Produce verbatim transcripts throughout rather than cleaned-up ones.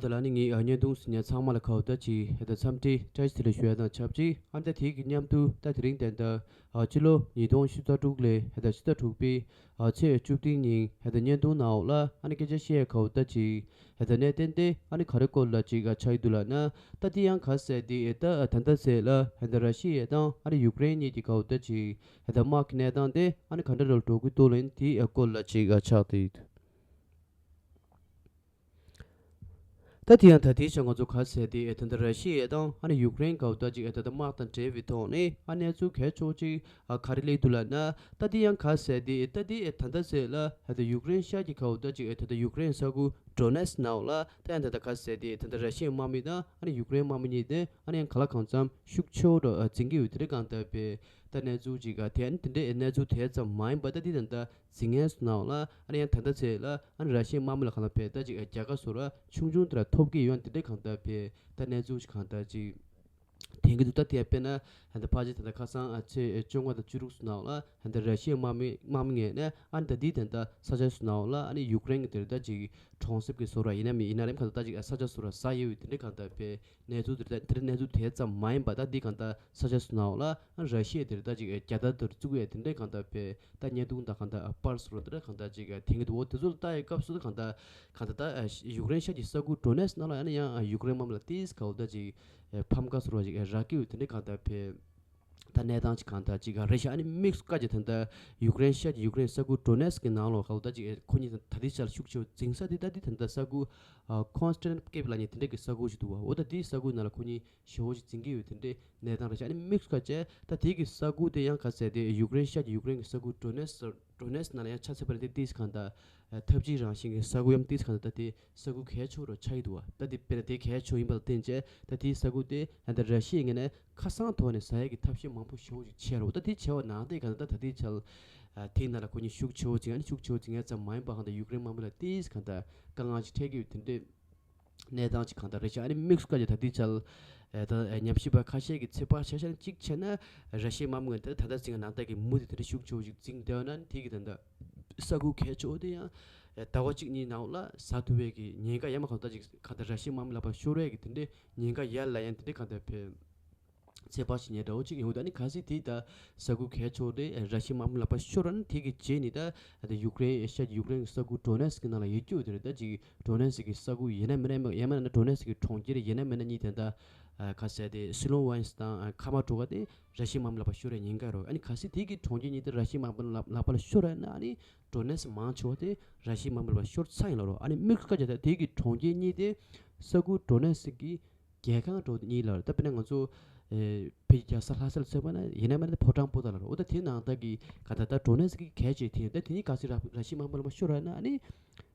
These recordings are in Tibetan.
ད་ལ་ནི་ངའི་ཨ་བརྙན་ཐུང་གཟིགས་མཁན་ཚང་མ་ལ་ཁ་བརྡ་ཅིག་ཧེ་ད་འཚམས་འདྲི་བཀྲ་ཤིས་བདེ་ལེགས་ཞུ་ཡ་དང་ཆབས་ཅིག་ཨ་ནི་ད་དེའི་གི་མཉམ་དུ་ད་དེ་རིང་ད་ལྟ་ཨ་ཕྱི་ལོ་ཉིས་སྟོང་ཉི་ཤུ་རྩ་དྲུག་ལོའི་ཧེ་ད་ཕྱི་ཟླ་དྲུག་པའི་ཨ་ཚེས་བཅུ་བདུན་ཉིན་ཧེ་ད་བརྙན་ཐུང་ནང་ལ་ཨ་ནི་སྐད་ཆ་བཤད་ཡ་ཁ་བརྡ་ཅིག་ཧེ་ད་གནད་དོན་དེ་ཨ་ནི་ག་རེ་སྐོར་ལ་ཅིག་ཨ་ཆགས་ཀྱི་འདུག་ལབ་ན། ད་དེ་ཡང་ག་ཟེར་དེ་ད་ད་ལྟ་ཟེར་ལ་ཧེ་ད་ར་ཤི་ཡ་དང་ཨ་ནི་ཡུཀ་རེན་གཉིས་ཀྱི་ཁ་བརྡ་ཅིག་ཧེ་ད་དམག་གི་གནས་སྟངས་དེ་ཨ་ནི་ག་འདྲ་རུ་འགྲོ་གི་འདུག་ལབ་ན་དེའི་སྐོར་ལ་ཅིག་ཨ་ཆགས་ཏེ། ད་དེ་ཡང་ད་ལྟའི་ཆར་ང་ཚོ་ག་ཟེར་དེ་ད་ལྟ་ར་ཤི་ཡ་དང་ཨ་ནི་ཡུཀ་རེན་ག་བར་ད་ཅིག་ད་ལྟ་དམག་དང་འབྲེལ་བའི་ཐོག་ནས་ཨ་གནས་ཚུལ་གལ་ཆེ་བོ་ཅིག་ཨ་ག་རེ་སླེབས་འདུག་ལབ་ན། ད་དེ་ཡང་ག་ཟེར་དེ་ད་དེ་ད་ལྟ་ཟེར་ལ་ད་ལྟ་ཡུཀ་རེན་ཤར་གྱི་ག་བར་ད་ཅིག་ད་ལྟ་ཡུཀ་རེན་ས་ཁུལ་ཌོ་ནེ་སི་ནང་ལ་ད་ཡང་ད་ལྟ་ག་ཟེར་དེ་ད་ལྟ་ར་ཤི་ཡའི་དམག་མི་དང་ཨ་ནི་ཡུཀ་རེན་དམག་མི་གཉིས་དེ་ཨ་ནི་ཡང་ག་ལ་གང་འཚམ་ཤུགས་ཆེ་བོ་འདྲ་འཛིང་གི་ཡོད་དེ་འདྲ་གང་ལྟར་པས་ད་གནས་ཚུལ་ཅིག་ག་དེ་ཨ་ནི་དེ་འདྲའི་གནས་ཚུལ་དེ་ཙམ་མ་ཡིན་པ་ད་དེ་ད་ལྟ། འཛིང་མཁན་ཚོ་ནང་ལ་ཨ་ནི་ཡང་ད་ལྟ་ཚེ་ལ་ཨ་ནི་ར་ཤི་ཡའི་དམག་མི་ལ་གང་ལ་བས་ད་ཅིག་རྒྱལ་ཁ་བཟོ་ར་ཆུང་ཆུང་དེ་ར་ཐོབ་ཀྱི་ཡོད་དེ་འདྲ་གང་ལྟར་བས་ད་གནས་ཚུལ་ཞིག་གང་ལྟར་ཅིག་དེང་གི་འདུག་ད་དེ་དཔེར་ན་ཧན་ད་ཕ་ཅི་ད་ལྟ་ཁ་སང་ཨ་ཚེས་བཅོ་ལྔ་དང་བཅུ་དྲུག་ཚོ་ནང་ལ་ཧན་ད་ར་ཤི་ཡའི་དམག་མི་དམག་མི་ངས་ནས་ཨ་ནི་ད་འདི་ད་ལྟ་ས་ཆ་ཚོ་ནང་ལ་ཨ་ནི་ཡུཀ་རེན་གི་དེ་ར་ད་ཅིག་གྲོང་གསེབ་ཀྱི་བཟོ་ར་ཡིན་ན་མིན་ཡིན་ན་རེམ་གང་ལྟར་ད་ཅིག་ས་ཆ་བཟོ་ར་ཟ་ཡོད་དེ་འདྲ་གང་ལྟར་བས། གནས་ཚུལ་དེ་དེ་གནས་ཚུལ་དེ་ཙམ་མ་ཡིན་པ་ད་འདི་གང་ལྟར་ས་ཆ་སུ་ནང་ལ་ར་ཤི་ཡ་དེར་ད་ཅིག་རྒྱལ་དར་དེར་བཙུགས་ཡ་དེ་འདྲའི་གང་ལྟར་བས་ད་བརྙན་ཐུང་དང་གང་ལྟར་པར་སོ་ར་དེ་འདྲ་གང་ལྟར་ཅིག་དེང་གི་འོ་དེ་ཚོ་ལ་ལྟ་ཡའི་སྐབས་སུ་ད་གང་ལྟར་གང་ལྟར་ད་ཡུཀ་རེན་ཤར་གྱི་ས་ཁུལ་ཌོ་ནེ་སི་ནང་ལ་ཡང་ན་ཡང་ཡུཀ་རེན་དམག་མི་ལ་ཏིས་ག་འོ་ད་ཅིག་ཕམ་ཁ་སོ་ར་ཅིག་རག་གི་ཡོད་དེ་འདྲའི་གང་ལྟར་བས། ད་གནས་སྟངས་ཅིག་གང་ལྟར་ཅིག་རེད་ཤག་ཨ་ནི་དམིགས་སུ་བཀར་གྱི་ད་ལྟ་ཡུཀ་རེན་ཤར་གྱི་ཡུཀ་རེན་ས་ཁུལ་ཌོ་ནེ་སི་ཀི་ནང་ལོགས་ཁ་ལོ་ད་ཅིག་ཁོ་གཉིས་ད་ལྟའི་ཆར་ཤུགས་ཆེ་བོ་འཛིང་ས་དེ་ད་འདི་ད་ལྟ་ས་ཁུལ་ཨ་ཀོན་སི་ཊན་ཊི་ཀེབ་ལབ་མཁན་དེ་འདྲ་གི་ས་ཁུལ་ཞིག་འདུག་བ། འོ་ད་དེའི་ས་ཁུལ་ནང་ལ་ཁོ་གཉིས་ཞེ་བོ་ཞིག་འཛིང་གི་ཡོད་དེ་འདྲའི་གནས་སྟངས་རེད་ཤག་ཨ་ནི་དམིགས་སུ་བཀར་བྱས་ད་དེ་གི་ས་ཁུལ་དེ་ཡང་ག་ཟེར་དེ་ཡུཀ་རེན་ཤར་གྱི་ཡུཀ་རེན་གི་ས་ཁུལ་ཌོ་ནེ་སི་ཌོ་ནེ་སི་ནང་ལ་ཡང་ཆ་ཚད་པ་རེད་དེ་ཏིས་གང་ལྟར་ཨ་འཐབ་ཇུས་རང་བཞིན་གྱི་ས་ཁུལ་ཡང་ཏིས་གང་ལྟར་ད་དེ་ས་ཁུལ་གལ་ཆེ་བོ་རུ་ཆགས་ཀྱི་འདུག་བ། ད་དེ་དཔེར་ན་དེ་གལ་ཆེ་བོ་ཡིན་པ་ལ་བརྟེན་བྱས་ད་དེའི་ས་ཁུལ་དེ་ད་ལྟ་ར་ཤི་ཡའི་ངོས་ནས་ཁ་སང་ཐོག་ནས་ཟ་ཡས་ཀྱི་ཐབས་ཤེས་མང་པོ་ཞེ་བོ་ཅིག་བྱས་རོགས། ད་དེ་བྱས་པ་ནང་བསྟན་གང་ལྟར་ད་དེའི་ཆར་ཨ་དེའི་ནང་ལ་ཁོ་གཉིས་ཤུགས་ཆེ་བོ་ཅིག་ཨ་ནི་ཤུགས་ཆེ་བོ་ཅིག་ངས་ཙམ་མ་ཡིན་པ་གང་ལྟར་ཡུཀ་རེན་དམག་མི་ལ་ཏིས་གང་ལྟར་དཀའ་ངལ་ཅིག་འཕྲད་ཀྱི་ཡོད་དེ་འདྲའི་གནས་སྟངས་ཅིག་གང་ལྟར་རེད་ཤག་ཨ་ནི་དམིགས་སུ་བཀར་ཏེ་ད་ལྟའི་ཆར་ཨ་ད་ཨ་ཉམས་ཞིབ་པ་ཁ་ཤས་ཀྱིས་ཚོད་དཔག་བྱས་ཤག་གཅིག་བྱས་ན་ར་ཤི་ཡའི་དམག་མི་ད་ད་ལྟ་འཛིང་ནང་ལྟ་གི་མུ་དེ་དེ་འདྲ་ཤུགས་ཆེ་བོ་ཅིག་འཛིང་བསྡད་ཡོད་ན་ཨ་ནི་དེ་གི་ད་ལྟ་ས་ཁུལ་གལ་ཆེ་བོ་དེ་ཡང་ཟླ་བ་གཅིག་གཉིས་ནང་ལ་ཟ་ཐུབ་པའི་གི་ཉེན་ཁ་ཡང་མ་གང་ལྟར་ཅིག་གང་ལྟར་ར་ཤི་ཡའི་དམག་མི་ལག་པ་ཤོར་བའི་གི་དེ་འདྲའི་ཉེན་ཁ་ཡར་ལ་ཡང་དེ་འདྲའི་གང་ལྟར་འཕེལ། ཚོད་དཔག་བྱེད་མཁན་འདྲ་བོ་ཅིག་ཡོང་འདུག་ཨ་ནི་གལ་སྲིད་དེ་ད་ས་ཁུལ་གལ་ཆེ་བོ་དེ་ར་ཤི་ཡའི་དམག་མི་ལག་པ་ཤོར་ཨ་ནི་དེ་གི་རྗེས་ནི་ད་ད་ཡུཀ་རེན་ཨེ་ཤ་ཡ་ཡུཀ་རེན་གི་ས་ཁུལ་ཌོ་ནེ་སི་ཀི་ནང་ལ་ཡོད་རྒྱུ་དེ་རེད། ད་ཅིག་ཌོ་ནེ་སི་ཀི་ས་ཁུལ་ཡིན་ན་མིན་ན་ཡང་མིན་ན་ཌོ་ནེ་སི་ཀི་གྲོང་ཁྱེར་ཡིན་ན་མིན་ན་གཉིས་དེ་ད་ཁ་གསལ་དེ་སི་ལོ་ཝན་སི་དང་ཁ་མ་ཊོ་ཀ་དེ་ར་ཤི་ཡའི་དམག་མི་ལག་པ་ཤོར་ཡ་ཉེན་ཁ་རོ། ཨ་ནི་གལ་སྲིད་དེ་གི་གྲོང་ཁྱེར་གཉིས་དེ་ར་ཤི་ཡའི་དམག་མི་ལག་པ་ལ་ཤོར་ཡ་ན་ཨ་ནི་ཌོ་ནེ་སི་མང་ཆེ་བ་དེ་ར་ཤི་ཡའི་དམག་མི་ལག་པ་ཤོར་ཚར་ཡིན་ལ་རོ། ཨ་ནི་དམིགས་སུ་བཀར་བྱས་ད་དེ་གི་གྲོང་ཁྱེར་གཉིས་དེ་ས་ཁུལ་ཌོ་ནེ་སི་ཀི་རྒྱལ་ཁང་འགྲོ་དེ་གཉིས་ལ་ད་དཔེར་ན་ང་ཚོ་ཨེ་ཕ་གི་རྒྱལ་ས་ལྷ་སར་མཚོན་པ་ན་ཡིན་ན་མིན་ན་ཕོ་བྲང་པོ་ཏ་ལ་རོ། འོ་ད་དེ་ནང་ད་གི་ག་ད་ད་ཌོ་ནེ་སི་ཀི་གལ་ཆེ་དེ་ད་དེ་གཉིས་ག་ཚོད་ར་ར་ཤི་མ་མ་ལ་མ་ཤོར་ར་ན་ཨ་ནི་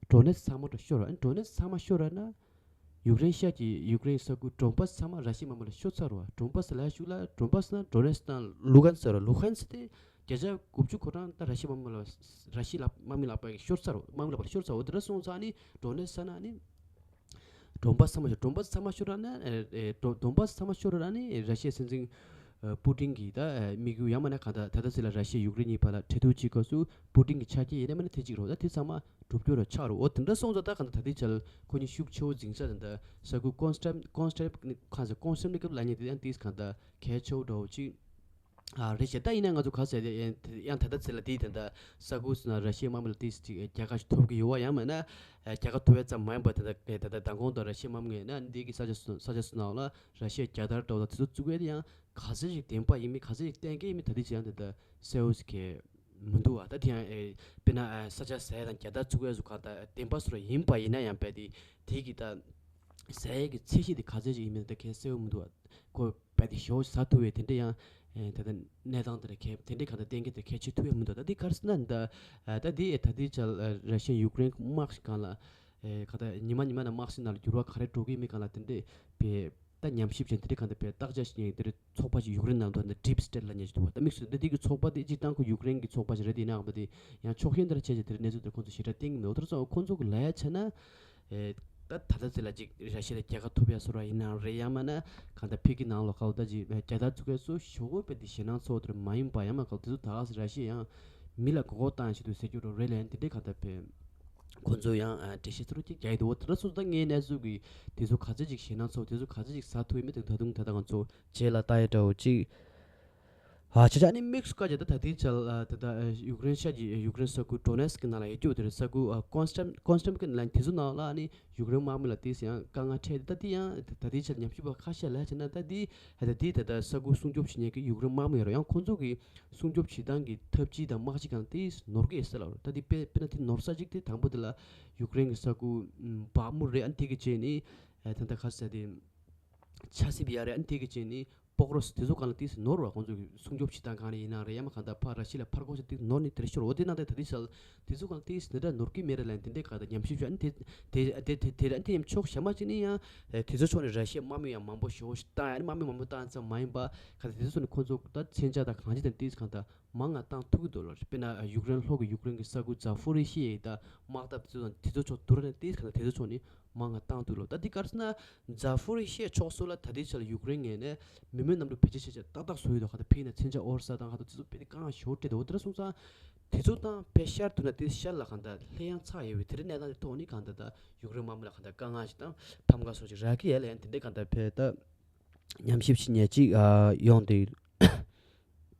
ཌོ་ནེ་སི་ཚང་མ་འགྲོ་ཤོར་ར། ཨ་ནི་ཌོ་ནེ་སི་ཚང་མ་ཤོར་ར་ན་ཡུཀ་རེན་ཤར་གྱི་ཡུཀ་རེན་ས་ཁུལ་ཌོན་པ་སི་ཚང་མ་ར་ཤི་མ་མ་ལ་ཤོར་ཚར་རོ། ཌོན་པ་སི་ལ་ཤུགས་ལ་ཌོན་པ་སི་ན་ཌོ་ནེ་སི་དང་ལུ་ཧན་སི་རོ། ལུ་ཧན་སི་དེ་བརྒྱ་ཆ་དགུ་བཅུ་གོ་གྲངས་ད་ར་ཤི་མ་མ་ལ་ར་ཤི་ལ་མ་མི་ལ་པ་ཤོར་ཚར་རོ། མ་མི་ལ་པ་ཤོར་ཚར། འོ་དེ་འདྲ་སོང་ཙང་ཨ་ནི་ཌོ་ནེ་སི་ས་ན་ཨ་ནི། ཌོན་པ་སི་ཚང་མ་ཤོར། ཌོན་པ་སི་ཚང་མ་ཤོར་ར་ན་ཨེ་ཨེ་ཌོ་ཌོན་པ་སི་ཚང་མ་ཤོར་ར་ན་ཨེ་ར་ཤི་ཡའི་སྲིད་འཛིན་ཨེ་པུ་ཏིན་གྱི་ད་ཨེ་དམིགས་ཡུལ་ཡང་མིན་ན་གང་ལྟར་ད་ལྟ་ཚེ་ལ་ར་ཤི་ཡ་ཡུཀ་རེན་གཉིས་བར་ལ་གྲོས་བསྡུར་བྱེད་སྐབས་སུ་པུ་ཏིན་གྱི་ཆ་རྐྱེན་ཡིན་ན་མིན་ན་དེ་གཅིག་རོ། ད་དེ་ཚང་མ་གྲུབ་སྐྱོར་ར་ཆགས་རོ། འོ་དེ་འདྲ་སོང་ཙང་ད་གང་ལྟར་ད་ལྟའི་ཆར་ཁོ་གཉིས་ཤུགས་ཆེ་བོ་འཛིང་ས་དེ་འདྲ་ས་ཁུལ་ཀོན་སི་ཊན་ཀོན་སི་ཊན་ཁ་ས་ཀོན་སི་ཊན་ནི་ཀབ་ལ་ཉེ་དེ་ཡང་དེས་གང་ལྟར་གལ་ཆེ་བོ་འདྲ་བོ་གཅིག་ཨ་རེད་ཤག་ད་ཡིན་ན་ང་ཚོ་ག་ཟེར་ཡང་ད་ལྟ་ཚེ་ལ་དེའི་དེ་འདྲ་ས་ཁུལ་སུ་ན་ར་ཤི་ཡའི་དམག་མི་ལ་དེ་ཅིག་རྒྱལ་ཁ་ཞིག་ཐོབ་ཀྱི་ཡོད་བ་ཡང་མིན་ན་རྒྱལ་ཁ་ཐོབ་ཡ་ཙམ་མ་ཡིན་པར་དེ་འདྲ་དེ་འདྲ་མདང་དགོང་དུ་ར་ཤི་ཡའི་དམག་མི་ཡིན་ན་འདི་གི་ས་ཆ་སུ་ས་ཆ་སུ་ནང་ལ་ར་ཤི་ཡའི་རྒྱལ་དར་འདྲ་བོ་དང་དེ་ཚོ་བཙུགས་ཡས་དེ་ཡང་ག་ཚོད་ཞིག་བདེན་པ་ཡིན་མིན་ག་ཚོད་ཞིག་གཏན་འཁེལ་ཡིན་མིན་ད་ལྟའི་ཆར་ཡང་དེ་འདྲ་གསལ་བོ་ཞིག་གས་མི་འདུག་བ། ད་དེ་ཡང་ཨེ་དཔེར་ན་ཨེ་ས་ཆ་ཟ་ཡ་དང་རྒྱལ་དར་བཙུགས་ཡས་སུ་ག་ད་བདེན་པ་སུ་ར་ཡིན་པ་ཡིན་ན་ཡང་རྦད་དེ་དེ་གི་ད་ཟ་ཡས་ཀྱི་ཚད་གཞི་དེ་ག་ཚོད་ཅིག་ཡིན་མིན་ད་གས་གསལ་བོ་མི་འདུག་བ། ཁོ་རྦད་དེ་ཞེ་པོ་ཟ་ཐུབ་པའི་དེ་འདྲ་ཡང་ཨེ་ད་ལྟ་གནས་སྟངས་དེ་འདྲ་གས་དེ་འདྲའི་ག་ད་གཏན་འཁེལ་དེ་གལ་ཆེ་ཐུབ་ཡ་མི་འདུག་ད་དེ་ག་རེ་ཟེར་ན་ད་ད་དེ་ཨེ་ད་དེ་ཆ་ར་ཤི་ཡ་ཡུཀ་རེན་དམག་ཞིག་སྒང་ལ་ཨེ་ག་ད་ཉི་མ་ཉི་མ་ནང་དམག་སྲིད་ནང་ལ་འགྱུར་བ་ག་རེ་འགྲོ་གི་མིན་སྒང་ལ་དེ་འདྲའི་པའི་ད་ཉམས་ཞིབ་བྱས་དེ་འདྲའི་གང་ལྟར་པའི་བརྟག་དཔྱད་བྱེད་མཁན་དེ་འདྲའི་ཚོགས་པ་ཞིག་ཡུཀ་རེན་ནང་དུ་ནི་ཌིབ་སི་ཊེཊ་ལབ་མཁན་ཞིག་འདུག་བ། ད་དམིགས་སུ་འདི་འདི་གི་ཚོགས་པ་དེ་སྤྱིར་བཏང་ཁོ་ཡུཀ་རེན་གྱི་ཚོགས་པ་ཞིག་རེད། དེ་ཡིན་ནའང་པ་དེ་ཡང་ཕྱོགས་ཞེན་དེ་འདྲ་བྱས་ཏེ་གནས་ཚུལ་དེ་ཁོང་ཚོ་ཞེ་དྲག་བསྟན་གྱི་མེད། འོ་དེ་ཚོ་ཁོང་ཚོ་གི་ལབ་ཡ་བྱས་ན་ཨེ་ད་ད་ལྟ་ཚེ་ལ་ཅིག་ར་ཤི་ཡ་ལ་རྒྱལ་ཁ་ཐོབ་ཡ་བཟོ་འདྲ་ཡིན་ནའང་རེད། ཡང་མིན་ན་གང་ལྟར་ཕ་གི་ནང་ལོགས་ཁ་ལ་ད་ཅིག་རྒྱལ་དར་བཙུགས་ཡ་སུ་ཞེ་པོ་རྦད་དེ་ཞེད་སྣང་ཚ་བོ་དེ་འདྲ་མ་ཡིན་པ། ཡང་མིན་ན་གང་ལྟར་དེ་ཚོ་ད་ག་སེ་ར་ཤི་ཡ་ཡང་མི་ལ་མགོ་སྐོར་བཏང་ཡ་ཆེད་དུ་ཟེར་རྒྱུ་འདྲ་རེད་ལབ་ཡ་དེ་འདྲའི་གང་ལྟར་པའི། ཁོ་ཚོ་ཡང་ཨ་འགྲེལ་བཤད་ཚུར་ཅིག་རྒྱག་ཡི་འདུག་དེ་འདྲ་སོང་ཙང་ངའི་གནས་ཚུལ་གྱི་དེ་ཚོ་ག་ཚོད་ཅིག་ཞེད་སྣང་ཚོར། དེ་ཚོ་ག་ཚོད་ཅིག་ཟ་ཐུབ་ཡོད་མེད་དེ་ད་དུང་ད་ལྟ་ང་ཚོ་རྗེས་ལ་ལྟ་ཡ་འདྲ་བོ་ཅིག་ཨ་ཆ་ཆ་ནི་དམིགས་སུ་བཀར་བྱས་ད་ད་ལྟའི་ཆར་ཨ་ད་ལྟ་ཨ་ཡུཀ་རེན་ཤར་གྱི་ཡུཀ་རེན་ས་ཁུལ་ཌོ་ནེ་སི་ཀི་ནང་ལ་ཡོད་རྒྱུ་དེ་རེད། ས་ཁུལ་ཨ་ཀོན་སི་ཊམ་ཀོན་སི་ཊམ་ཀི་ལན་དེ་ཚོ་ནང་ལ་ཨ་ནི་ཡུཀ་རེན་དམག་མི་ལ་ཏོག་ཙམ་ཡང་དཀའ་ངལ་འཕྲད་དེ། ད་དེ་ཡང་ད་ད་ལྟའི་ཆར་ཉམས་ཞིབ་པ་ཁ་ཤས་ལ་བྱས་ན་ད་དེ་ད་ལྟ་དེ་ད་ལྟ་ས་ཁུལ་སྲུང་སྐྱོབ་བྱེད་མཁན་གྱི་ཡུཀ་རེན་དམག་མི་ཡོད་རེད། ཡང་ཁོང་ཚོ་གི་སྲུང་སྐྱོབ་བྱེད་སྟངས་ཀྱི་ཐབས་ཇུས་དང་དམག་ཇུས་སྒང་ཏོག་ཙམ་ནོར་གྱི་ཡོད་ས་ལ་རེད། ད་དེ་དཔེ་དཔེར་ན་དེ་ནོར་ས་གཅིག་དེ་དང་པོ་དེ་ལ་ཡུཀ་རེན་གྱི་ས་ཁུལ་བག་མུ་རེད། ཨ་ནི་དེ་གི་རྗེས་ནི་ད་ལྟ་ཁ་ས་དེ་ཆ་སི་བི་ཡ་རེད། ཨ་ནི་དེ་གི་རྗེས་ནི་པོག་རོས་དེ་ཚོ་སྒང་ལ་ཏོག་ཙམ་ནོར་བ། ཁོང་ཚོ་གི་སྲུང་སྐྱོབ་བྱེད་སྟངས་སྒང་ནས་ཡིན་ན་རེད། ཡང་མ་གང་ལྟར་ཕར་ར་ཤི་ཡ་ལ་ཕར་རྒོལ་བྱས་ཏོག་ཙམ་ནོར་ནི་དེ་འདྲ་ཤོར། འོ་དེ་ནང་དེ་ད་ལྟའི་ཆར་དེ་ཚོ་སྒང་ཏོག་ཙམ་དེ་འདྲ་ནོར་གྱི་མེད་རེད་ལབ་ནས་དེ་འདྲའི་གང་ལྟར་ཉམས་ཞིབ་བྱས། ཨ་ནི་དེ་དེ་དེ་དེ་དེ་ཨ་ནི་དེ་ཡང་ཕྱོགས་གཞན་མ་ཅིག་ནས་ཡང་དེ་ཚོ་ཕྱོགས་ནས་ར་ཤི་ཡ་དམག་མི་ཡང་མང་པོ་ཞེ་པོ་ཞིག་བཏང་། ཨ་ནི་དམག་མི་མང་པོ་བཏང་ཙམ་མ་ཡིན་པ་གང་ལྟར་དེ་ཚོ་ཕྱོགས་ནས་ཁོང་ཚོ་ད་མཚོན་ཆ་དང་གང་ཅི་དང་ཏོག་ཙམ་གང་ལྟར་མང་ང་བཏང་ཐུབ་ཀྱི་འདུག་ལ། དཔེར་ན་ཡུཀ་རེན་ལྷོ་གི་ཡུཀ་རེན་གྱི་ས་ཁུལ་ཛ་ཕོ་རི་ཤི་ཡའི་ད་དམག་འཐབ་དེ་ཚོ་དང་དེ་ཚོ་ཕྱོགས་བསྡུར་ན་ཏོག་ཙམ་གང་ལྟར་དེ་ཚོ་ཕྱོགས་ནས་མང་ང་བཏང་འདུག་ལ། ད་འདི་ག་རེ་ཟེར་ན་ཛ་ཕོ་རི་ཤི་ཡ་ཕྱོགས་སུ་ལ་ད་ལྟའི་ཆར་ལ་ཡུཀ་རེན་ངོས་ནས་མི་མེད་གནམ་གྲུ་བེད་སྤྱོད་བྱས་བྱས་ཏག་ཏག་བཟོ་ཡི་འདུག་གང་ལྟར་ཕ་གི་ནས་མཚོན་ཆ་དབོར་ས་དང་གང་ལྟར་དེ་ཚོ་དཔེ་དཀའ་ངལ་ཞེ་པོ་འཕྲད་འདུག་འོ་དེ་འདྲ་སོང་ཙང་དེ་ཚོ་དང་དཔེ་ཤར་བསྡུར་ན་དེ་ཤར་ལ་གང་ལྟར་ལྷོད་ཡངས་ཚ་ཡོད་པའི་དེ་འདྲའི་གནས་སྟངས་དེ་ཐོག་ནས་གང་ལྟར་ད་ཡུཀ་རེན་དམག་མི་ལ་གང་ལྟར་དཀའ་ངལ་ཞིག་དང་ཕམ་ཁ་སོགས་ཅིག་རག་གི་ཡོད་ལ། ཡང་དེ་འདྲའི་གང་ལྟར་དཔེ་ད་ཉམས་ཞིབ་བྱེད་མཁན་ཅིག་ཨ་ཡོང་དེ།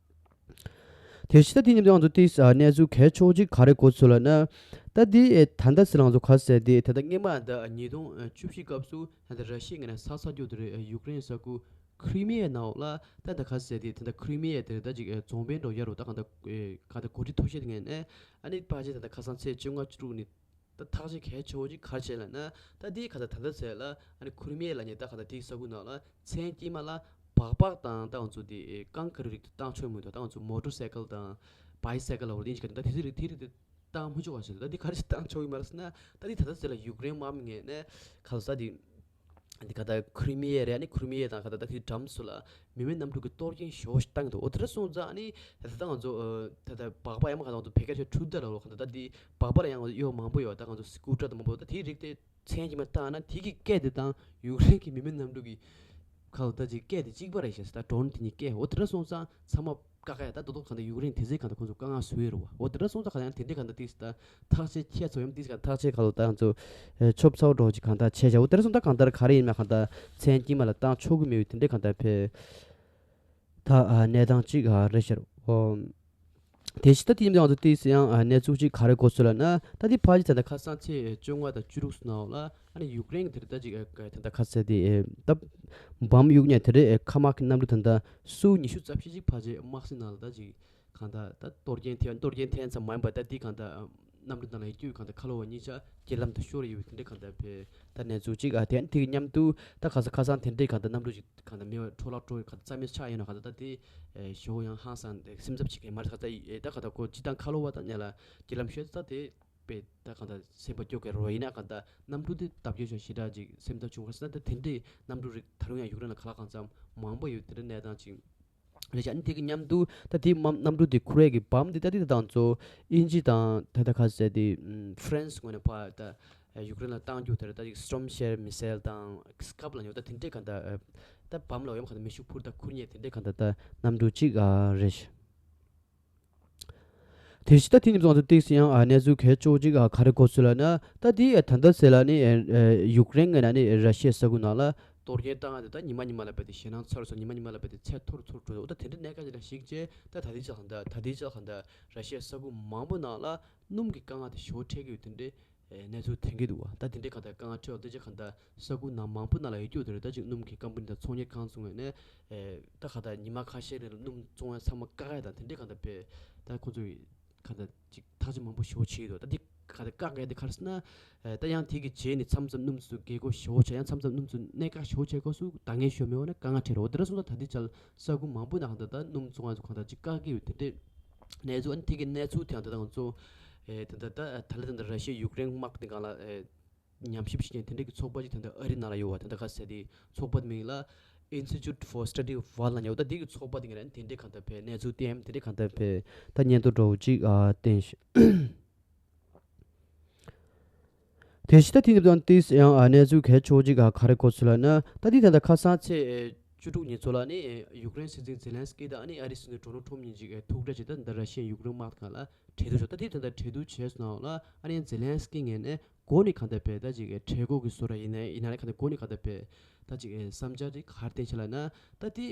དེ་བཞིན་ད་དེ་མཉམ་དུ་ང་ཚོ་ཏོག་ཙམ་ཨ་གནས་ཚུལ་གལ་ཆེ་བོ་ཅིག་ག་རེ་གོ་ཚུལ་ལབ་ན། ད་དེ་ཨེ་ད་ལྟ་ཟེར་ལང་ཚོ་ག་ཟེར་དེ་ད་ལྟ་སྔོན་མ་ད་ཉིས་སྟོང་བཅུ་བཞི་སྐབས་སུ་ད་ལྟ་ར་ཤི་ཡ་ངོས་ནས་ས་ས་རྒྱུ་དེ་རེད། ཡུཀ་རེན་ས་ཁུལ་ཁྲི་མི་ཡའི་ནང་ལ་ད་ད་ག་ཟེར་དེ་ད་ལྟ་ཁྲི་མི་ཡ་དེ་རེད། ད་ཅིག་ཨེ་རྫོང་དཔོན་འགྲོ་ཡ་རུ་ད་ག་ད་ཨེ་ག་ད་འགོ་ཁྲིད་ཐུག་ཤེས་དེ་ངོས་ནས་ཨ་ནི་ཕལ་ཆེར་ད་ལྟ་ཁ་སང་ཚེས་བཅོ་ལྔ་བཅུ་དྲུག་ནི། ད་ཐག་གཅོད་གལ་ཆེ་བོ་ཅིག་ག་རེ་བྱས་ལབ་ན། ད་འདི་ག་ད་ད་ལྟ་ཟེར་ལ་ཨ་ནི་ཁུ་རི་མི་ཡ་ལབ་མཁན་ད་ག་ད་དེའི་ས་ཁུལ་ནང་ལ་མཚན་དཀྱིལ་མ་ལ་སྦག་སྦག་དང་ད་ང་ཚོ་དེ་རྐང་འཁོར་རིགས་དེ་བཏང་ཆོག་མི་འདུག་ད་ང་ཚོ་མོ་ཊོར་སའི་ཀལ་དང་བྷའི་སའི་ཀལ་ལ་འོ་དེ་ཅིག་ག་ད་དེ་ཚོ་རིགས་དེ་རིགས་དེ་བཏང་མི་ཆོག་པ་ཞིག་འདུག་ད་འདི་ག་རེ་ཞིག་བཏང་ཆོག་གི་མ་རེད་ཟེར་ན། ད་འདི་ད་ལྟ་ཟེར་ལ་ཡུཀ་རེན་དམག་མི་ངོས་ནས་ག་ས་དེ། འདི་ག་ད་ཁུ་རི་མི་ཡ་རེད། ཨ་ནི་ཁུ་རི་མི་ཡ་དང་ག་ད་ད་དེའི་འགྲམ་སུ་ལ་མི་མེད་གནམ་གྲུ་གི་གཏོར་སྐྱོན་ཞེ་པོ་ཞིག་བཏང་གི་འདུག་འོ་དེ་འདྲ་སོང་ཙང་ཨ་ནི་ད་ལྟ་ང་ཚོ་ཨ་ད་ལྟ་སྦག་སྦག་ཡང་མ་ག་ད་ང་ཚོ་བོད་སྐད་ཆ་འཕྲུལ་རྟ་ལ་ལོ་ག་ད་ད་འདི་སྦག་སྦག་ལ་ཡང་གཡོག་མང་པོ་ཡོད། ད་ང་ཚོ་སི་ཀུ་ཊར་དང་མང་པོ་ད་དེའི་རིགས་དེ་མཚན་གྱིས་མ་བཏང་ན་དེ་གི་སྐད་དེ་དང་ཡུཀ་རེན་གྱི་མི་མེད་གནམ་གྲུ་གི་ཁ་ལོ་ད་ཅིག་སྐད་དེ་གཅིག་པ་རེད་ཤག་ཟེར། ད་ཌོ་རོན་དེ་གཉིས་སྐད། འོ་དེ་འདྲ་སོང་ཙང་ཚང་མ་བཀག་ཡ་ད་རྡོག་རྡོག་གང་ལྟར་ཡུཀ་རེན་དེ་ཚོའི་གང་ལྟར་ཁོང་ཚོ་དཀའ་ངལ་བཟོ་ཡི་རེད་བ། འོ་དེ་འདྲ་སོང་ཙང་གང་ལྟར་དེ་འདྲའི་གང་ལྟར་ཏིས་ད་ཐག་གཅོད་ཁྱེད་ཚོ་ཡོང་ཏིས་གང་ཐག་གཅོད་གང་ལྟར་ད་ང་ཚོ་ཨེ་ཆོབ་ཚའོ་འགྲོ་ཅིག་གང་ལྟར་བྱས་བྱ། འོ་དེ་འདྲ་སོང་ད་གང་ལྟར་ག་རེ་ཡིན་ན་གང་ལྟར་མཚན་དཀྱིལ་མ་ལ་བཏང་ཆོག་གི་མེད་པའི་དེ་འདྲའི་གང་ལྟར་ཕེ་ད་ཨ་གནས་སྟངས་གཅིག་ཨ་རེད་ཤག་འོ། དེ་བཞིན་ད་དེ་ཡིན་ང་ཚོ་ཏིས་ཡང་ཨ་གནས་ཚུལ་གཅིག་ག་རེ་གོ་ཚུལ་ལབ་ན། ད་དེ་ཕལ་ཆེར་ད་ལྟ་ཁ་སང་ཚེས་བཅོ་ལྔ་དང་བཅུ་དྲུག་སོ་ནང་ལ། ཨ་ནི་ཡུཀ་རེན་གྱི་དེ་རེད་ད་ཅིག་ཨ་དེ་འདྲ་ཁ་ཟེར་དེ་ཨེ་ད་བམ་གཡུག་ཉེ་དེ་རེད། ཨེ་ཁ་དམག་གི་གནམ་གྲུ་ད་ལྟ་སུ་ཉི་ཤུ་རྩ་བཞི་ཅིག་ཕལ་ཆེར་དམག་སའི་ནང་ལ་ད་ཅིག་གང་ལྟར་ད་གཏོར་སྐྱོན་ཐེབས། གཏོར་སྐྱོན་ཐེབས་ཙམ་མ་ཡིན་པར་ད་དེ་གང་ལྟར་ཨ་གནམ་གྲུ་ནང་ལ་ཡི་གེ་གང་ལྟར་ཁ་ལོ་བ་གཉིས་ཆ་རྐྱེན་ལམ་དུ་ཤོར་ཡོད་པའི་དེ་འདྲའི་གང་ལྟར་བའི་ད་གནས་ཚུལ་ཅིག་ཨ་དེ་དེ་གི་མཉམ་དུ་ད་ཁ་ས་ཁ་སང་དེ་འདྲའི་གང་ལྟར་གནམ་གྲུ་ཅིག་གང་ལྟར་མེ་འཕྲོ་བརླག་འགྲོ་བའི་གང་ལྟར་རྩ་མེད་ཆགས་ཡོད་ན་གང་ལྟར་ད་དེ་ཨེ་ཞེ་པོ་ཡང་ཧང་སང་སེམས་འཚབ་བྱེད་མཁན་མ་རེད། ད་ད་ཁ་ད་ཁོ་སྤྱི་བཏང་ཁ་ལོ་བ་དང་ཉེ་ལ་རྐྱེན་ལམ་ཤོར་ད་དེ། པའི་ད་གང་ལྟར་སེམས་པ་སྐྱོ་གི་རོ་ཡིན་ན་གང་ལྟར་གནམ་གྲུ་དེ་བརྡབ་སྐྱོན་བྱུང་ཞེ་དྲག་ཅིག་སེམས་ཐག་བྱུང་བ་ཟེར་ན། ད་དེ་འདྲའི་གནམ་གྲུ་རིགས་ད་རུང་ཡང་ཡུཀ་རེན་ལ་ག་ལ་གང་འཚམ་མང་པོ་ཡོད། དེ་འདྲའི་གནས་སྟངས་ཅིག་རེད་ཤག་ཨ་ནི་དེ་གི་མཉམ་དུ་ད་དེ་མ་གནམ་གྲུ་དེ་ཁུར་ཡས་ཀྱི་བམ་དེ་ད་དེ་ད་ང་ཚོ་དབྱིན་ཇི་དང་ད་ལྟ་ག་ཟེར་དེ་ཧྥ་རན་སི་ངོས་ནས་ཕར་ད་ཡུཀ་རེན་ལ་བཏང་རྒྱུ་དེ་རེད། ད་ཅིག་སི་ཊོརམ་ཤེ་ར་མི་སེལ་དང་སི་ཀབ་ལ་ཉོ་ད་དེ་འདྲའི་གང་ལྟར་ད་བམ་ལ་ཡོམ་གང་ལྟར་མེ་ཤུགས་འཕུར་ད་ཁུར་ཉེ་དེ་འདྲའི་གང་ལྟར་ད་གནམ་གྲུ་ཅིག་རེད་ཤག་དེ་བཞིན་ད་དེ་ནི་ང་ཚོ་ཏིག་སི་ཡང་ཨ་གནས་ཚུལ་གལ་ཆེ་བོ་ཅིག་ཨ་ག་རེ་གོ་ཚུལ་ལབ་ན། ད་དེ་ཨ་ད་ལྟ་ཟེར་ལ་ནི་ཨ་ཨ་ཡུཀ་རེན་ངོས་ནས་ནི་ར་ཤི་ཡའི་ས་ཁུལ་ནང་ལ་གཏོར་སྐྱོན་བཏང་ཡ་དེ་ད་ཉི་མ་ཉི་མ་ལ་བབས་ཏེ་ཞེད་སྣང་ཚ་རུ་ཚ་རུ་ཉི་མ་ཉི་མ་ལ་བབས་ཏེ་ཚད་མཐོ་རུ་མཐོ་རུ་འགྲོ་འདུག་ད་དེ་འདྲའི་གནད་འགག་ཅིག་ལ་གཞིགས་བྱས་ད་ད་ལྟའི་ཆར་གང་ལྟར་ད་ལྟའི་ཆར་གང་ལྟར་ར་ཤི་ཡའི་ས་ཁུལ་མང་པོ་ནང་ལ་སྣུམ་གྱི་དཀའ་ངལ་དེ་ཞེ་པོ་འཕྲད་ཀྱི་ཡོད། དེ་འདྲའི་ཨེ་གནས་ཚུལ་ཐོན་གྱི་འདུག་བ། ད་དེ་འདྲའི་གང་ལྟར་དཀའ་ངལ་འཕྲད་པ་དེ་ཅིག་གང་ལྟར་ས་ཁུལ་ནང་མང་པོ་ནང་ལ་ཡོད་རྒྱུ་དེ་རེད། ད་ཅིག་སྣུམ་གྱི་ཀམ་པ་ནི་དང་ཚོང་གཉེར་ཁང་ཚོ་ངོས་ནས་ཨེ་ད་གང་ལྟར་ཉི་མ་ཁ་ཤས་རིང་ལ་སྣུམ་བཙོང་ཡ་ཚང་མ་བཀག་ཡ་དང་དེ་འདྲའི་གང་ལྟར་བས་ད་ཁོ་ཚོ་གི་གང་ལྟར་ཅིག་ཐག་གཅོད་མང་པོ་ཞེ་པོ་བྱས་ཡོད་འདུག་ད་འདི་གང་ལྟར་བཀག་ཡ་དེ་ག་རེ་ཟེར་ན་ཨེ་ད་ཡང་དེ་གི་རྗེས་ནས་མཚམས་མཚམས་སྣུམ་ཚོ་རྒྱལ་སྒོ་ཞེ་པོ་ཆགས། ཡང་མཚམས་མཚམས་སྣུམ་ཚོ་གནད་འགག་ཞེ་པོ་ཆགས་སྐབས་སུ་འདང་ངེས་ཞེ་པོ་མེད་པ་ན་དཀའ་ངལ་འཕྲད་རེད། འོ་དེ་འདྲ་སོང་ཙང་ད་འདི་ཆར་ས་ཁུལ་མང་པོ་ནང་གང་ལྟར་ད་སྣུམ་བཙོང་ཡ་ཚོ་གང་ལྟར་ཅིག་བཀག་གི་ཡོད། དེ་འདྲའི་གནས་ཚུལ་ཨ་ནི་དེ་གི་གནས་ཚུལ་དེ་ཡང་ད་ལྟ་ང་ཚོ་ཨེ་ད་ལྟ་ད་ད་ལྟ་ད་ལྟ་ར་ཤི་ཡ་ཡུཀ་རེན་དམག་དེ་སྒང་ལ་ཨེ་ཉམས་ཞིབ་བྱེད་མཁན་དེ་འདྲ་གི་ཚོགས་པ་ཅིག་ད་ལྟ་ཨ་རི་ནང་ལ་ཡོད་པ། ད་ལྟ་ག་ཟེར་དེ་ཚོགས་པ་དེ་མིང་ལ་Institute for Study of War ལབ་ཡོད། ད་དེ་གི་ཚོགས་པ་དེ་ངས་ར་དེ་འདྲའི་གང་ལྟར་བས་གནས་ཚུལ་བསྟན་དེ་འདྲའི་གང་ལྟར་བས་ད་སྙན་ཐོ་འདྲ་བོ་ཅིག་ཨ་བསྟན་ཤག་དེ་བཞིན་ད་དེ་ནི་དང་ཏིས་ཡང་ཨ་གནས་ཚུལ་གལ་ཆེ་བོ་ཅིག་ཨ་ག་རེ་གོ་ཚུལ་ལབ་ན། ད་དེ་ད་ལྟ་ཁ་སང་ཚེས་ བཅུ་དྲུག་ཉིན་ཚོ་ལ་ནི་ཡུཀ་རེན་སྲིད་འཛིན་ཛེ་ལན་སི་ཀི་དང་ནི་ཨ་རིའི་སྲིད་འཛིན་ཌོ་ནལ་ཊམ་གཉིས་ཀྱིས་ཐུག་འཕྲད་བྱས། ད་ད་ར་ཤི་ཡ་ཡུཀ་རེན་དམག་སྒར་ལ་གྲོས་བསྡུར་བྱས། ད་དེ་ད་ལྟ་གྲོས་བསྡུར་བྱས་སོང་ལ། ཨ་ནི་ཛེ་ལན་སི་ཀི་ངོས་ནས་འགོ་ནས་གང་ལྟར་བས་ད་ཅིག་གྲོས་འགོ་གི་བཟོ་འདྲ་ཡིན་ན་ཡིན་ན་ལས་གང་ལྟར་འགོ་ནས་གང་ལྟར་བས་ད་ཅིག་བསམ་འཆར་དེ་ག་རེ་བསྟན་ཤག་ལབ་ན། ད་དེ་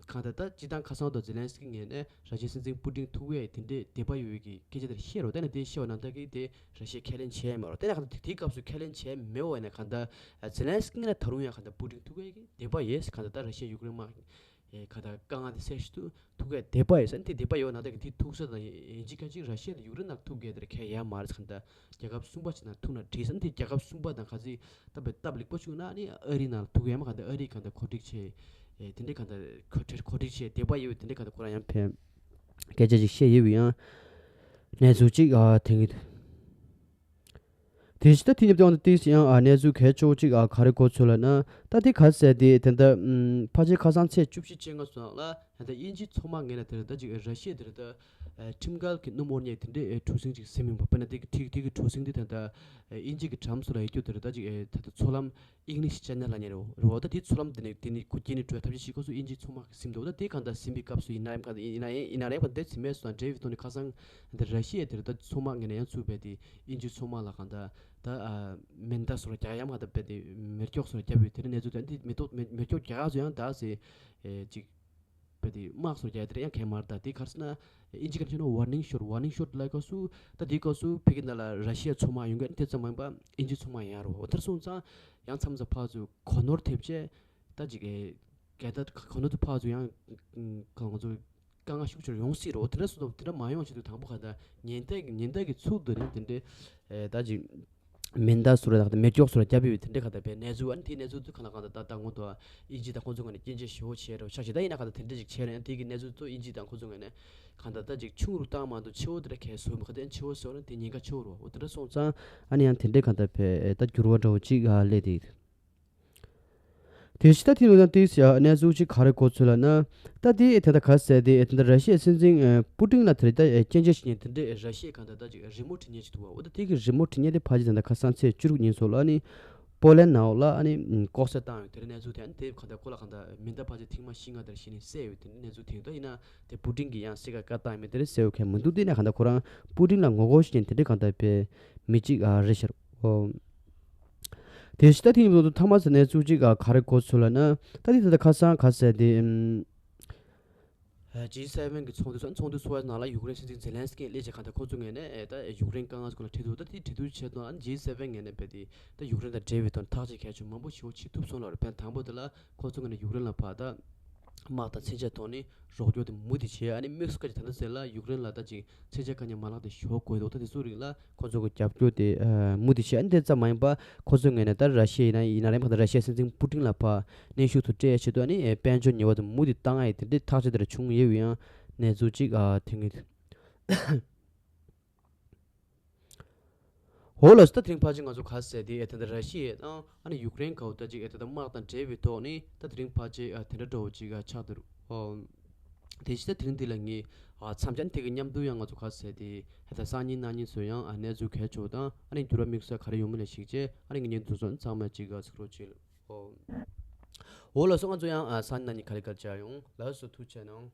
གང་ལྟར་ད་སྤྱིར་བཏང་ཁ་སང་དུ་ཛེ་ལན་སི་ཀི་ངོས་ནས་ར་ཤི་ཡའི་སྲིད་འཛིན་པུ་ཏིན་ཐུག་ཡས་དེ་འདྲའི་དད་པ་ཡོད་ཀྱི་སྐད་ཆ་དེ་བཤད་རོགས། དེ་ནས་དེ་བཤད་པ་ན་ད་གི་དེ་ར་ཤི་ཡས་ཁས་ལེན་བྱས་མ་རོགས། དེ་ནས་གང་ལྟར་དེ་སྐབས་སུ་ཁས་ལེན་བྱས་མེད་པ་ཡིན་ན་གང་ལྟར་ཛེ་ལན་སི་ཀི་ངོས་ནས་ད་རུང་ཡང་གང་ལྟར་པུ་ཏིན་ཐུག་ཡས་ཀྱི་དད་པ་ཡོད། གང་ལྟར་ད་ར་ཤི་ཡ་ཡུཀ་རེན་དམག་ཨེ་ག་ད་དཀའ་ངལ་དེ་སེལ་ཞིག་ཏུ་ཐུག་གི་དད་པ་ཡོད་ཟེར་ནས་དེ་དད་པ་ཡོད་ན། ད་གི་དེ་ཐུག་ས་དང་ཡིན་གཅིག་ཁ་གཅིག་ར་ཤི་ཡ་དང་ཡུཀ་རེན་ནང་ཐུག་གི་དེར་ཁས་ཡ་མ་རེད། གང་ད་རྒྱལ་ཁབ་གསུམ་པ་ཅིག་ནང་ཐུག་ན་འགྲིག་ཟེར་ནས་དེ་རྒྱལ་ཁབ་གསུམ་པ་དང་ག་ཚིག་ད་བའི་སྟབས་ལེགས་པོ་བྱུང་ན་ནི་ཨ་རི་ནང་ལ་ཐུག་ཡ་མ་གང་ད་ཨ་རི་གང་ད་གོ་སྒྲིག་བྱས་ཨེ་དེ་འདྲའི་གང་ད་གོ་སྒྲིག་གོ་སྒྲིག་བྱས་དད་པ་ཡོད་དེ་འདྲའི་གང་ད་ཁོ་རང་ཡང་ཕན་སྐད་ཆ་ཅིག་བཤད་ཡོད་པའི་ཡང་གནས་ཚུལ་ཅིག་ཨ་དེང་གི་དེ་བཞིན་ད་དེ་ཉིད་དུ་ཡང་ཏིས་ཡང་ཨ་གནས་ཚུལ་གལ་ཆེ་བོ་ཅིག་ཨ་ག་རེ་གོ་ཚུལ་ལ་ན། ད་དེ་ག་ཟེར་དེ་དེ་འདྲ་ཕལ་ཆེར་ཁ་སང་ཚེས་བཅུ་བཞི་བཅོ་ལྔ་སོང་ལ་ད་དབྱིན་ཇིའི་མཚོ་དམག་ངོས་ནས་དེ་རེད་ད་ཅིག་ར་ཤི་ཡ་དེ་རེད་ད་ཁྲིམས་འགལ་གྱི་སྣུམ་འཁོར་ཉོ་དེ་འདྲའི་གྲུ་གཟིངས་ཅིག་ཟིན་མིན་པ། དཔེར་ན་དེ་གི་དེ་གི་གྲུ་གཟིངས་དེ་ད་ད་དབྱིན་ཇི་གི་གྲམ་སོ་ལ་ཡོད་རྒྱུ་དེ་རེད་ད་ཅིག་ད་ད་མཚོ་ལམ་ཨིང་ལིཤ་ཅེ་ནལ་ལབ་མཁན་རེད་བ། ད་དེ་མཚོ་ལམ་དེ་ནས་དེ་ནས་ཁོ་སྐྱེལ་ནས་འགྲོ་ཐབས་ཤེས་བྱེད་དགོས་སུ་དབྱིན་ཇིའི་མཚོ་དམག་གིས་ཟིན་འདུག་ད་དེ་གང་ལྟར་ཟིན་པའི་སྐབས་སུ་ཡིན་ན་ཡང་གང་ལྟར་ཡིན་ན་ཡང་ཡིན་ན་རེད་པ། དེ་ཟིན་མེད་སོང་འབྲེལ་བའི་ཐོག་ནས་ཁ་སང་འདི་ར་ཤི་ཡ་དེར་ད་མཚོ་དམག་ངོས་ནས་ཡང་ཚུད་པའི་དེ་དབྱིན་ཇིའི་མཚོ་དམག་ལ་གང་ལྟར་ད་མེ་མདའ་སོགས་རྒྱག་ཡ་མ་ད་པའི་དེ་མེ་སྒྱོགས་སོགས་རྒྱབ་ཡོད། དེ་ནས་གནས་ཚུལ་དེ་འདི་མེ་ཏོག་མེ་མེ་སྒྱོགས་རྒྱག་ཡ་ཚོ་ཡང་ད་ཟེ་ཅིག་པའི་དེ་དམག་སོགས་རྒྱག་ཡ་དེ་ར་ཡང་གལ་མ་རེད། ད་དེ་ག་རེ་ཟེར་ན་དབྱིན་ཇི་ག་རེ་བྱས་ན་ཝར་ནིང་ཤོཊ་ཝར་ནིང་ཤོཊ་ལབ་སྐབས་སུ་ད་དེའི་སྐབས་སུ་ཕ་གི་ནང་ལ་ར་ཤི་ཡ་མཚོ་དམག་ཡོང་གི་དེ་ཙམ་མ་ཡིན་པ་དབྱིན་ཇིའི་མཚོ་དམག་ཡང་རོ། འོ་དེར་སོང་ཙང་ཡང་མཚམས་མཚམས་ཕར་ཚུར་གོ་ནོར་ཐེབས་བྱས་ད་ཅིག་ཨེ་གལ་ཏེ་གོ་ནོར་དེ་ཕར་ཚུར་ཡང་ང་ཚོ་དཀའ་ངལ་ཤུགས་ཆེར་ཡོང་སྲིད་རོ། དེ་འདྲ་སོང་ཙང་དེ་འདྲ་མ་ཡོང་ཆེད་དུ་དང་པོ་ག་ད་ཉེན་བརྡ་ཉེན་བརྡ་གི་ཚུལ་དུ་ནི་དེ་འདྲའི་ཨེ་ད་ཅིག་མེ་མདའ་སོགས་ར་དང་མེ་སྒྱོགས་སོགས་ར་བརྒྱབ་ཡོད་པའི་དེ་འདྲའི་ག་ད་པའི་གནས་ཚུལ། ཨ་ནི་དེའི་གནས་ཚུལ་དུ་ག་ན་གང་ད་ད་ད་ངོ་ཏོ་དབྱིན་ཇི་དང་ཁོང་ཚོ་ངོས་ནས་སྐྱོན་བརྗོད་ཞེ་པོ་བྱས་རོ་ཆགས་ཤིག་ད་ཡིན་ན་ག་ད་དེ་འདྲ་ཅིག་བྱས་རེད། ཨ་ནི་དེའི་གི་གནས་ཚུལ་ཚོ་དབྱིན་ཇི་དང་ཁོང་ཚོ་ངོས་ནས་ག་ད་ད་ཅིག་ཆུང་རུ་བཏང་མ་གཏོགས་ཆེ་བོ་དེ་འདྲ་གལ་བཟོ་མི་ག་དེ་ཆེ་བོ་བཟོ་ན་དེ་ཉེན་ཁ་ཆེ་བོ་རོ། འོ་དེ་འདྲ་སོང་ཙང་ཨ་ནི་ཡང་དེ་འདྲའི་ག་ད་པའི་ད་འགྱུར་བ་འདྲ་བོ་ཅིག་ཨ་སླེབས་དེ། དེ་བཞིན་ད་དེ་ནང་ཡང་ཏིས་ཡ་གནས་ཚུལ་ཅིག་ག་རེ་གོ་ཚུལ་ལ་ན། ད་དེ་དེ་ད་ག་ཟེར་དེ་དེ་ད་ར་ཤི་ཡའི་སྲིད་འཛིན་ཨ་པུ་ཏིན་ལ་དེ་རེད་ད་སྐྱོན་བརྗོད་བྱེད་མཁན་དེ་འདྲའི་ར་ཤི་ཡའི་གང་ལྟར་ད་ཅིག་རི་མོ་འབྲི་མཁན་ཅིག་འདུག་བ། འོ་ད་དེ་གི་རི་མོ་འབྲི་མཁན་དེ་ཕལ་ཆེར་ད་ད་ཁ་སང་ཚེས་བཅུ་དྲུག་ཉིན་སོགས་ལ་ཨ་ནི་པོ་ལན་ནང་ལ་ཨ་ནི་ལྐོག་ཟ་བཏང་ཡོད། དེ་རིང་གནས་ཚུལ་དེ་ཨ་ནི་དེ་གང་ལྟར་ཁོ་ལ་གང་ལྟར་མེ་མདའ་ཕལ་ཆེར་ཐེངས་མ་བཞི་ལྔ་དེར་བཞིན་ནས་བསད་ཡོད། དེ་འདྲའི་གནས་ཚུལ་དེ་ཡོད། ད་ཡིན་ན་དེ་པུ་ཏིན་གྱིས་ཡང་བསད་ཀ་བཀའ་བཏང་མེད་དེ་རེད་ཟེར་བ་གལ་མི་འདུག་དེ་ནས་གང་ལྟར་ཁོ་རང་པུ་ཏིན་ལ་ངོ་རྒོལ་བྱེད་མཁན་དེ་འདྲའི་གང་ལྟར་པའི་མི་གཅིག་ཨ་རེད་ཤག་ཨོ། དེ་བཞིན་ད་དེ་ཡིན་དུས་ཐ་མ་ཟེར་ནས་ཚུགས་གཅིག་ག་ག་རེ་གོ་ཚུལ་ལ་ན། ད་དེ་ད་ལྟ་ཁ་སང་ག་ཟེར་དེ་ཨམ། ཇི་སེ་ཝེན་གི་ཚོགས་འདུ་སོགས་ཚོགས་འདུ་ཚོགས་པའི་ནང་ལ་ཡུཀ་རེན་སྲིད་འཛིན་ཛེ་ལན་སི་ཀི་སླེབས་བྱས་གང་ལྟར་ཁོང་ཚོ་ངོས་ནས་ཨེ་ད་ཡུཀ་རེན་དཀའ་ངལ་སྐོར་ལ་འབྲེལ་གཏུག་ད་དེ་འབྲེལ་གཏུག་བྱས་དོན་ཇི་སེ་ཝེན་ངོས་ནས་རྦད་དེ་ད་ཡུཀ་རེན་དང་འབྲེལ་བའི་ཐོག་ཐག་གཅོད་གལ་ཆེ་མང་པོ་ཞིག་བྱེད་ཐུབ་སོང་ལ་རེད། དང་པོ་དེ་ལ་ཁོང་ཚོ་ངོས་ནས་ཡུཀ་རེན་ལ་ཕར་ད་དམག་དང་མཚོན་ཆ་ཐོག་ནས་རོགས་སྐྱོར་དེ་མུ་མཐུད་བྱས། ཨ་ནི་དམིགས་སུ་བཀར་གྱི་ད་ལྟ་ཟེར་ལ་ཡུཀ་རེན་ལ་ད་ཅིག་མཚོན་ཆ་དཀའ་ངལ་མ་ལག་དེ་ཞོག་དགོས་འདུག་ད་དེ་ཚོའི་རིགས་ལ་ཁོང་ཚོ་གི་རྒྱབ་སྐྱོར་དེ་མུ་མཐུད་བྱས། ཨ་ནི་དེ་ཙམ་མ་ཡིན་པ་ཁོང་ཚོའི་ངོས་ནས་ད་ར་ཤི་ཡ་ཡིན་ན་ཡིན་ན་རེད་མ་གཏོགས་ར་ཤི་ཡའི་སྲིད་འཛིན་པུ་ཏིན་ལ་ཕར་གནོན་ཤུགས་དེ་སྤྲད་ཆེད་དུ་ཨ་ནི་དཔལ་འབྱོར་ཉེས་པ་དེ་མུ་མཐུད་བཏང་ཡ་དེ་འདྲའི་ཐག་གཅོད་དེ་འདྲ་བྱུང་ཡོད་པའི་ཡང་གནས་ཚུལ་ཅིག་ཨ་ཐོན་གྱི་འདུག་འོ་ལགས་སོ། ད་དེ་རིང་ཕལ་ཆེར་ང་ཚོ་ག་ཟེར་དེ་ཨེ་ད་ལྟ་ར་ཤི་ཡ་དང་ཨ་ནི་ཡུཀ་རེན་གའུ་ད་ཅིག་ཨེ་ད་ལྟ་དམག་དང་འབྲེལ་བའི་ཐོག་ནས་ད་དེ་རིང་ཕལ་ཆེར་ཨ་དེ་འདྲ་འདྲ་བོ་ཅིག་ཨ་ཆགས་འདུག་ཨོ། དེ་བཞིན་ད་དེ་རིང་འདི་ལ་ངས་ཨ་མཚམས་སྦྱར་དེ་གི་མཉམ་དུ་ཡང་ང་ཚོ་ག་ཟེར་དེ་ཨེ་ད་སང་ཉིན་གནངས་ཉིན་ཚོ་ཡང་ཨ་གནས་ཚུལ་གལ་ཆེ་བ་དང་ཨ་ནི་འགྱུར་བ་དམིགས་བསལ་ག་རེ་ཡོང་མིན་ལ་གཞིགས་བྱས་ཨ་ནི་ངས་ཉིན་དུ་ཚོ་ཚང་མ་ཅིག་ཨ་གཟིགས་རོགས་བྱེད། ཨོ། འོ་ལགས་སོ། ང་ཚོ་ཡང་ཨ་སང་ཉིན་གནངས་ཉིན་ག་ལེ་ག་ལེ་མཇལ་ཡོང་། ལགས་སོ། ཐུགས་རྗེ་གནང་།